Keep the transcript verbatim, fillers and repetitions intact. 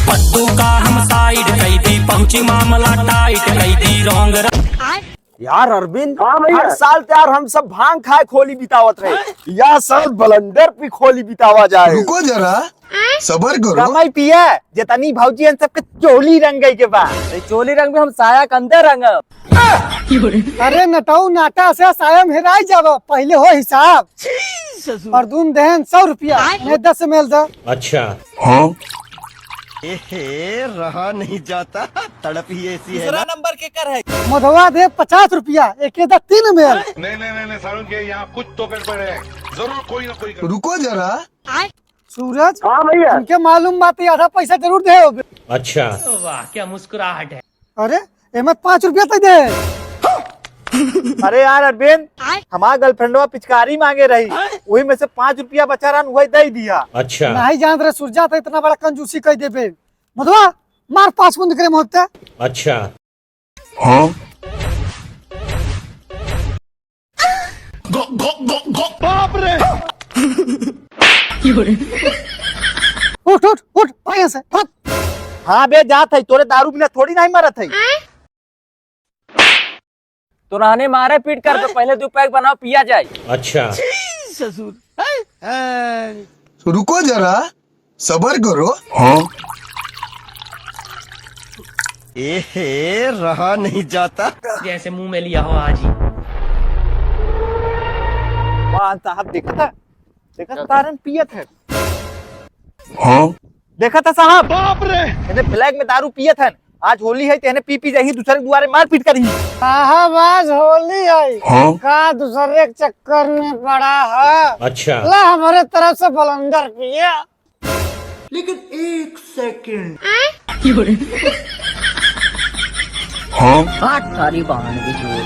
पत्तू का हम साइड कई दी, पहुंची मामला टाइट कई दी, रॉन्ग। यार अरविंद, हाँ भैया। हर साल त यार हम सब भांग खाए क होली बितावत रहे, या साल बलंदर पी क होली बितावा जाए। रुको जरा, सबर करो। कमाई पिया, जितनी भौजी हन सबके चोली रंगई के बा। ए, चोली रंग में हम साया के अंदर रंगब। अरे नटऊ, नाटा से साया में हेराई जाब, पहिले हो हिसाब। परदून देहन सौ रुपया, मैं दस ml द। अच्छा। हाँ। एहे, रहा नहीं जाता, तड़प ही ऐसी है दूसरा ना। नंबर केकर है? मधवा दे पचास रुपया, एके द तीन ml। नहीं, नहीं, नहीं, नहीं, सारुण के यहाँ कुछ तो गड़बड़ है, जरूर कोई ना कोई गड़बड़। रुको जरा। सूरज, हाँ भैया। हमके मालूम बा, तू आधा पैसा जरूर देबे। अच्छा। वाह, क्या मुस्कुराहट है। अरे, एमे पाँच रुपया तक दे। अरे यार अरविंद, हमार girlfriendवा पिचकारी मांगे रही, वही में से पाँच रुपया बचा रहन, वही दे दिया। अच्छा। नहीं जानत रहे सूरजा, त इतना बड़ा कंजूसी कई देबे। मधवा, मार पाँच बूंद करे मुँह पे। अच्छा। हाँ? बाप रे। उठ, उठ, उठ, भाग यहाँ से, भाग। हाँ बे, जात है, तोरे दारू बिना थोड़ी नहीं मरत है। तो रहने मारे पीट कर, तो पहले दो पैग बनाओ, पिया जाए। अच्छा। ससुर। रुको जरा, सबर करो। हाँ। एहे, रहा नहीं जाता। जैसे मुंह में लिया हो आज ही। वाह साहब, देखा था, देखा था, तारन पियत है। हाँ। देखा था साहब, बाप रे। इन्हें black में दारू पियत है, आज होली है, तेने पी पी जाही, दूसरे के दुआरे मारपीट करी। साहब, आज होली है, हाँ। का दूसरे के चक्कर में पड़ा है? अच्छा। ला, हमारे तरफ से बलंदर पिया। लेकिन एक सेकंड। हाँ? हाथ थारी बहन की चोट।